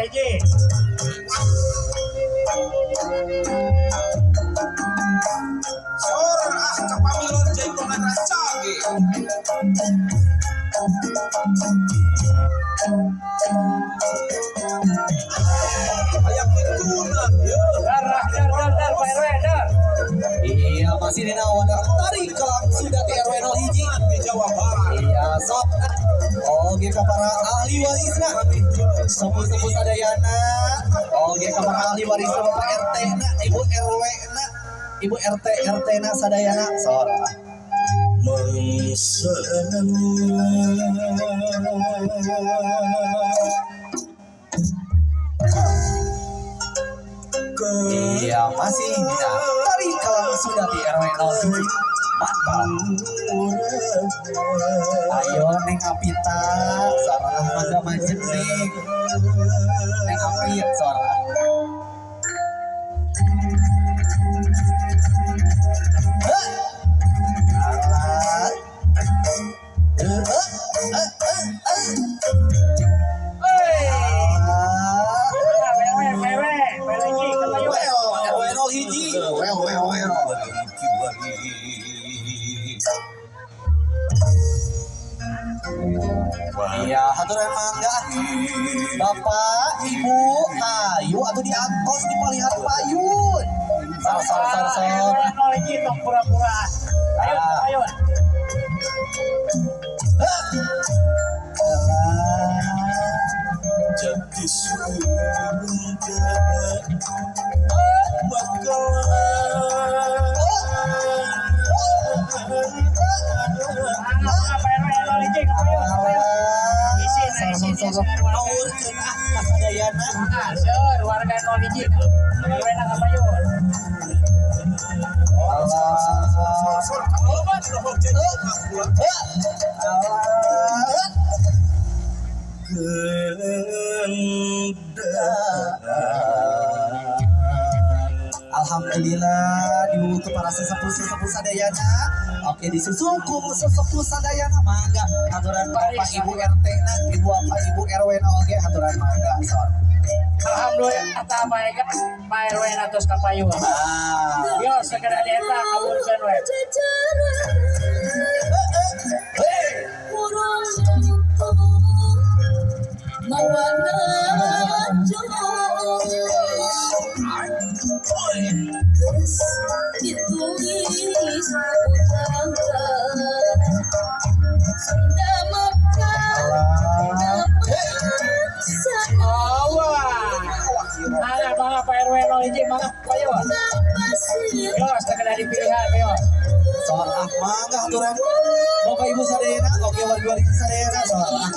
0 hiji. Sor ah kapamilon jaipongan rancage. Aya pitunan yeuh. Dar dar dar dar Pak RW dar. Iya, masih dina wadah tari Kalang Sunda di RW 0 hiji di Jawa Barat. Iya, sok. Oke ka para ahli warisna. Sepuh-sepuh sadayana. Oke ka para ahli warisna Bapak RT na, Ibu RW na, Ibu RT RT na sadayana. Sor. Iya, masih dina tari Kalang Sunda di RW 0 hiji. Mantap. Ayo Neng Apita, sarah mangga majen nih. Neng Apit sarah. Heh. Alah. Eh, eh, eh, eh, eh. Hei. Alah. RW RW RW hiji kapayun. Well, RW 0 hiji. Well, well, well. Iya, haturan mangga. Bapak, Ibu, ayo atuh diantos di palihan payun. Sar sar sar sar. RW 0 hiji tong pura-pura. Ayo kapayun. Heh. Alah. Jati Sunda Mangga mangga Pak RW 0 hiji kapayun kapayun. Isin isin isin warga. Aurkeun ah ka sadayana. Mangga seur warga 0 hiji. RW na kapayun. Alah. Heh. Alah. Alhamdulillah diwuwuh para sesepuh-sesepuh sadayana. Oke disusul ku sesepuh sadayana mangga haturan Bapak Ibu RT na, Ibu Bapak Ibu RW na oge haturan mangga sor. Alhamdulillah eta Pak Ega Pak RW na tos kapayun. Ah. Yo segera di eta ngawurkeun we. Hei. Alah. Allah. Mangga mangga Pak RW 0 hiji mangga kapayun. Yo segera dipilihan yo. Sor ah mangga haturan Bapak Ibu sadayana, oke wargi-wargi sadayana sor ah.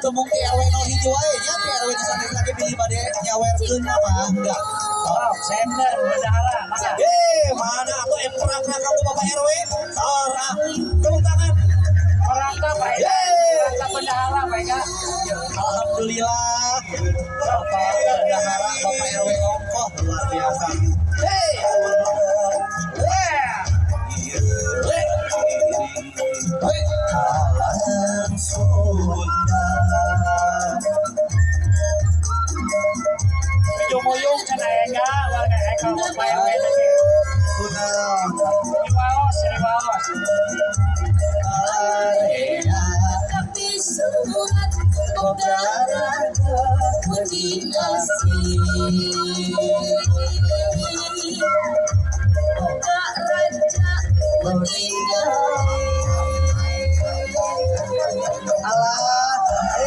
Tumung ti RW 0 hiji wae nya ti RW nu sanes lagi bilih bade nyawerkeun mah mangga. Sor. Oh, sender bendahara mangga. Eh, mana atuh emprakna kamu Bapak RW? Sor ah. Tepuk tangan. Merangkap Pak Ega. Yeay. Merangkap bendahara Pak Ega. Alhamdulillah. Bapak bendahara, Bapak RW ongkoh luar biasa. Hey. Weh. Hey. Hey. Alam Sunda. Ujung-ujung cenah Ega warga Ega Pak RW teh. Kunaon? Riwaos riwaos. Area. Alah. Eh.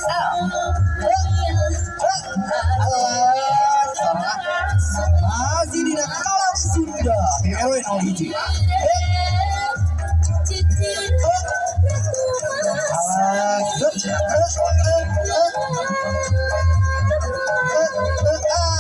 Ah. Alah. Sora. Masih dina Kalang Sunda di RW 0 hiji. Alah. Eh, eh, eh, eh, eh, ah.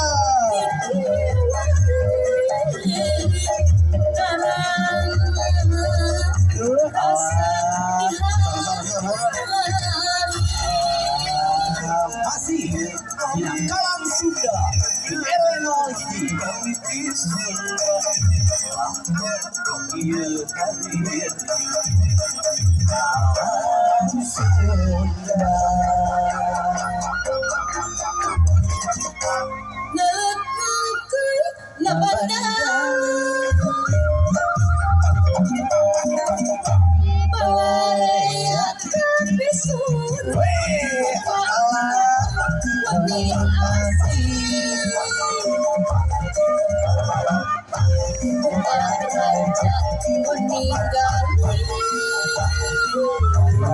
Urang Sunda. Weh, Allah,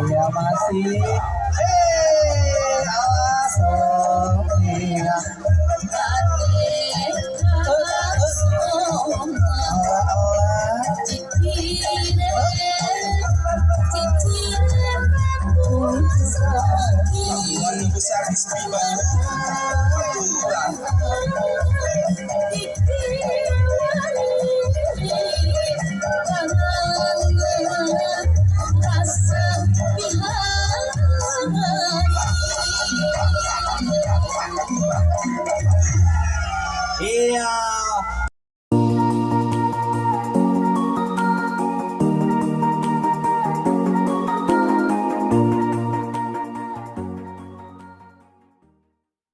iya masih. Eh, Allah, iya. Allah, Allah. Keluarga besar istri Bandung. Keturunan. Iya,